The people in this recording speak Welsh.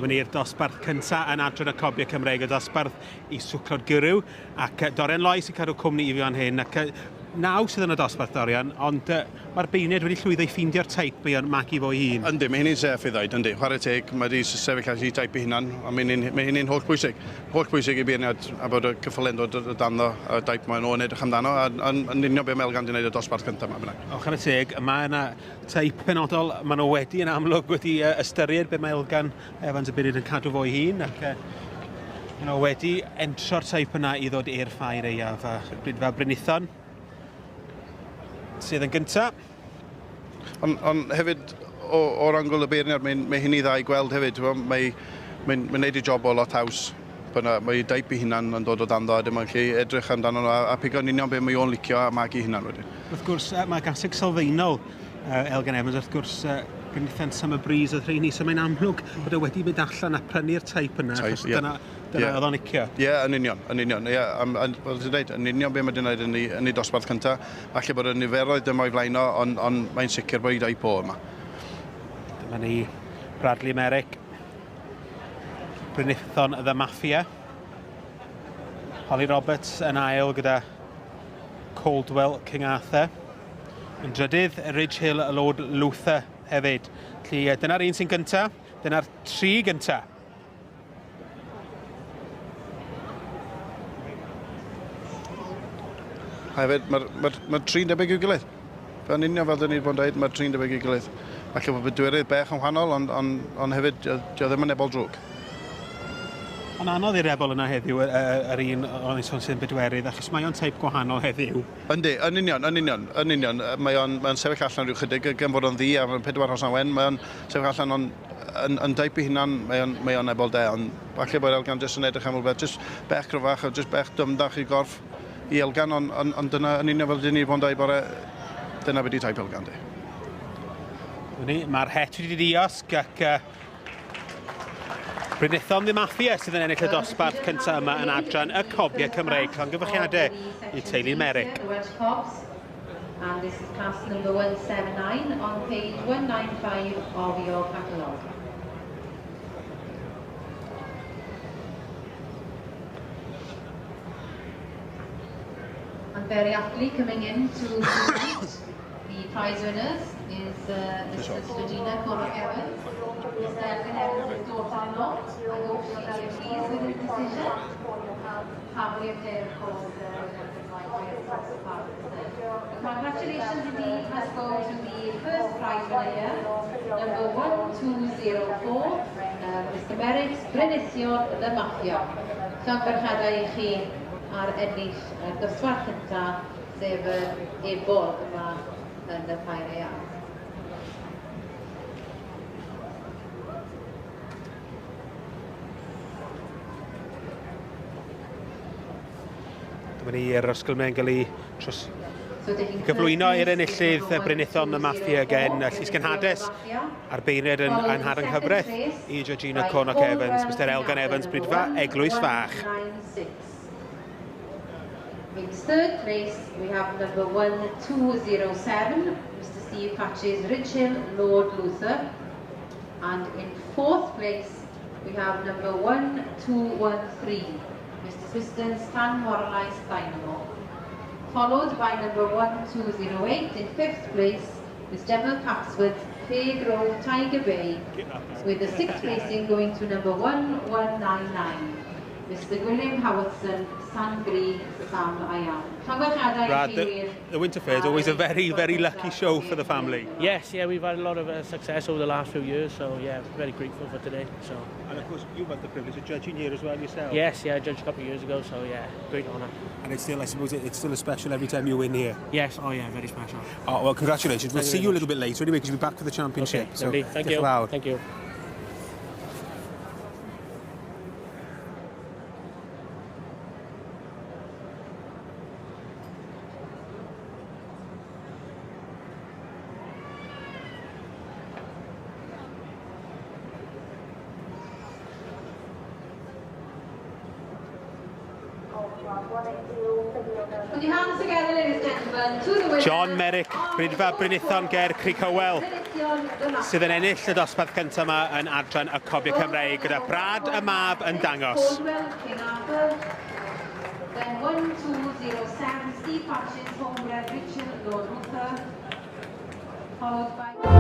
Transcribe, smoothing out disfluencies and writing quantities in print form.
Dyma ni'r dosbarth cyntaf yn adran y Cobiau Cymreig, y dosbarth i swclod gyrw, ac Dorian Loy sy'n cadw cwmni i fi fan hyn, ac naw sydd yn y dosbarth, Dorian, ond mae'r beirniaid wedi llwyddo i ffeindio'r teip mae o'n magu fo'i hun. Yndi, mae hynny'n saff i ddweud, yndi. Chwarae teg, mae wedi sefyll ar ei teip ei hunan, a mae hynny'n mae hynny holl bwysig. Holl bwysig i beirniad a bod y cyffyle'n dod o danddo, y daip mae nhw'n edrych amdano, a yn union beth mae Elgan wedi gwneud y dosbarth cyntaf yma. O, chwarae teg, mae yna teip penodol, maen nhw wedi yn amlwg wedi ystyried be mae Elgan Evans y Byryd yn cadw fo'i hun, ac maen nhw wedi entro'r teip yna i ddod i'r ffair eiaf, a Brydfa Brynithon sydd yn gyntaf. Ond on hefyd, o'r angl y beirniad, mae'n mae hynny dda i gweld hefyd. Mae'n mae, mae neud ei job o lot haws. Mae ei daip ei hunan yn dod o danddo a dim ond gallu edrych amdano nhw a pigo'n union be mae o'n licio a magu hunan wedyn. Wrth gwrs, mae gaseg sylfaenol Elgan Evans, wrth gwrs, Brynithan Summer Breeze oedd rheini, so mae'n amlwg bod e wedi mynd allan a prynu'r teip yna, achos yeah. dyna yeah. oedd o'n licio. Ie, yeah, yn union, yn union. Ie, yeah, fel ti'n dweud, yn union be mae wedi'n gwneud yn ei dosbarth cyntaf. Falle bod y niferoedd dyma o'i flaen o, ond on, mae'n sicr bod ei daip o yma. Dyma ni Bradley Merrick, Brynithon The Mafia. Holly Roberts yn ail gyda Caldwell King Arthur. Yn drydydd, Ridge Hill Lord Luther hefyd. Felly dyna'r un sy'n gyntaf, dyna'r tri gyntaf. A hefyd, mae'r ma, ma tri'n debyg i'w gilydd. Yn union fel dyn ni wedi bod yn dweud, mae'r tri'n debyg i'w gilydd. Falle bod bedwerydd bech yn wahanol, ond on, on hefyd, dio ddim yn ebol drwg. Ond anodd i'r ebol yna heddiw, yr un o'n sôn sy'n bedwerydd, achos mae o'n teip gwahanol heddiw. Yndi, yn union, yn union, yn union. Mae o'n, mae o'n sefyll allan rhyw chydig, gan fod o'n ddi a mae'n pedwar hosan wen, mae o'n sefyll allan ond yn, yn deip ei hunan, mae o'n, mae o'n ebol de, ond falle bod Elgan jyst yn edrych am rhywbeth, jyst bech cryfach, jyst bech dymdach i gorff i Elgan, ond on, on dyna yn union fel dyn ni wedi bod yn dweud bore, dyna beth i taip Elgan di. Mae'r het wedi diosg ac Brynithon The Mafia sydd yn ennill y dosbarth cyntaf yma yn adran y Cobiau Cymreig. Llongyfarchiadau i teulu Merrick. And this is class number 179 on page 195 of your catalogue. And very aptly coming in to present the prize winners is Mrs. Regina Cormac Evans, Mr. Elgan Evans' daughter-in-law. I hope she's very pleased with his decision. Family of there, of course, congratulations indeed must go to the first prize winner here, number 1204, Mr. Merrick's Brynithion The Mafia. Llongyfarchiadau i chi ar ennill y dosbarth cyntaf, sef yr ebol yma yn y Ffair Aeaf. Dyma ni yr ysgol mae'n cael ei tros gyflwyno i'r enillydd Brynithon y Mafia gen Llys Genhades a'r beirniad yn nhad yng nghyfraith i Georgina Cornock Evans, Mr Elgan Evans, Brydfa, Eglwys Fach. In third place, we have number 1207, Mr. Steve Patches, Ridge Hill, Lord Luther. And in fourth place, we have number 1213, Mr. Twiston Stan Morlais Dynamo. Followed by number 1208 in fifth place, Ms. Gemma Paxworth, Fair Grove, Tiger Bay, with the sixth placing going to number 1199, Mr. William Howardson, Sangri, Sam I Am. Brad, the Winter Fair is always a very, very lucky show for the family. Yes, yeah, we've had a lot of success over the last few years, so yeah, very grateful for today. So. And of course, you've had the privilege of judging here as well yourself. Yes, yeah, I judged a couple of years ago, so yeah, great honour. And it's still, I suppose, it's still a special every time you win here. Yes, oh yeah, very special. Oh, well, congratulations. We'll Thank see you you a very little bit later anyway, because you'll be back for the championship. Okay, so, lovely. Thank diolch you. yn fawr. Thank you. Put your hands together, ladies and gentlemen, to the winner. John Merrick, Bridfa Brynithon ger Crughywel, sydd yn ennill y dosbarth cyntaf yma yn adran y Cobiau Cymreig gyda Brad y Mab yn dangos. Caldwell, King Arthur. Then 1207, Steve Patches, Homebred, Richard Lord Luther. Followed by...